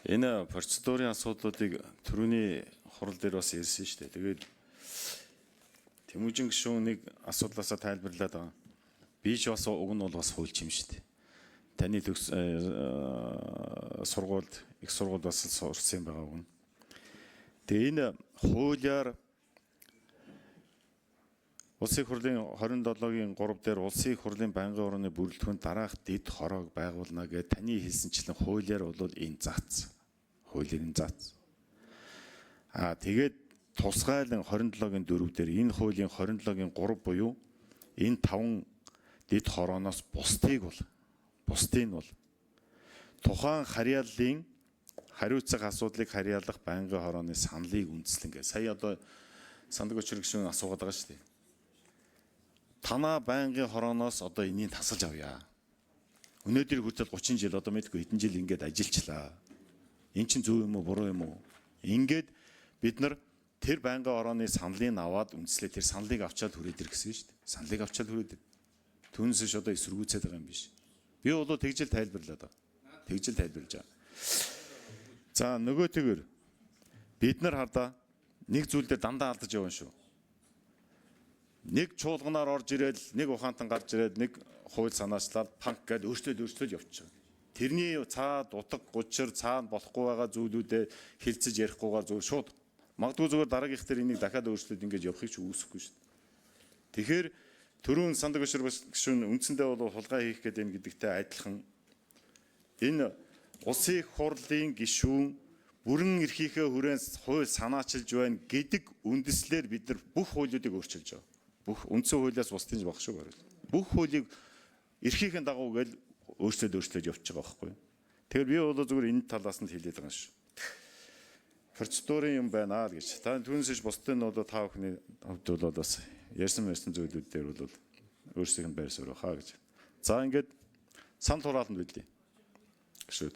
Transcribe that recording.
Энэ процедурын асуудлуудыг түрүүний хурал дээр бас ярьсан шүү дээ. Тэгээд Тэмүүжин гишүүн нэг асуудлаасаа тайлбарлаад байгаа. Би ч бас уг нь бол бас хуульч юм шүү дээ. Таны төгс сургуульд их сургуульд бас сурсан юм байгаа уг нь. Тэгээ энэ хуулиар Улсын их хурлын 27-гийн 3 дээр Улсын их хурлын байнгын орны бүрэлдэхүүн дараах дэд хороог байгуулна гэж таны хэлсэнчлэн хуулиар бол энэ зац. Хуулиар энэ зац. Аа тэгээд тусгайлан 27-гийн 4 дээр энэ хуулийн 27-гийн 3 буюу энэ 5 дэд хорооноос бусдыг бол тухайн харьяаллын хариуцах асуудлыг харьяалах байнгын хорооны саналыг үндэслэн гэж сая одоо сандаг өчрөг гишүүн асуугаад байгаа шүү дээ. Танаа байнгын хорооноос одоо энийг тасалж авъя. Өнөөдөр хүртэл 30 жил одоо мэдгүй хэдэн жил ингээд ажиллачлаа. Эн чинь зөв юм уу, буруу юм уу? Ингээд бид нар тэр байнгын хорооны саналыг аваад үндэслээ, тэр саналыг авчаад хүрээд ир гэсэн шүү дээ. Саналыг авчаад хүрээд ир. Түүнээс биш одоо эсэргүүцээд байгаа юм биш. Би бол тэгжил тайлбарлаад байгаа. Тэгжил тайлбарлаж байгаа. За, нөгөө тэгэр бид нар хардаа нэг зүйл дээр дандаа алдаж явна шүү. Нэг чуулганаар орж ирээл, нэг ухаантан гарч ирээд, нэг хууль санаачлаад, панк гэдээ өөрчлөлт өөрчлөлт явчих. Тэрний цаад утга гучир, цаана болохгүй байгаа зүйлүүдээ хилцэж ярихгүйгээр зүгээр шууд магадгүй зүгээр дараагийнх дээр энийг дахиад өөрчлөлт ингэж явахыг ч үүсэхгүй шүү дээ. Тэгэхээр түрүүн сандаг өшөр гишүүн үндсэндээ бол хулгай хийх гэдэг юм гэдэгтэй адилхан энэ улсын их хурлын гишүүн бүрэн эрхийнхээ хүрээнд хууль санаачилж байна гэдэг үндэслэр бид нар бүх хуулиудыг өөрчилж байгаа. Бүх үндсэн хуулиас бусдын ч баг шүү барил. Бүх хуулийг эрхийнхэн дагуу гээл өөрчлөлт өөрчлөж явж байгаа байхгүй юу? Тэгэхээр би бол зүгээр энэ талаас нь хэлээд байгаа юм шүү. Процедурын юм байна л гэж. Та түүнээс биш бусдын нь бол та бүхний хувьд бол бас ярьсан ярьсан зүйлүүд дээр бол өөрсдийнх нь байр суурь хаа гэж. За, ингээд санал хураалтанд билээ. Гişүүд.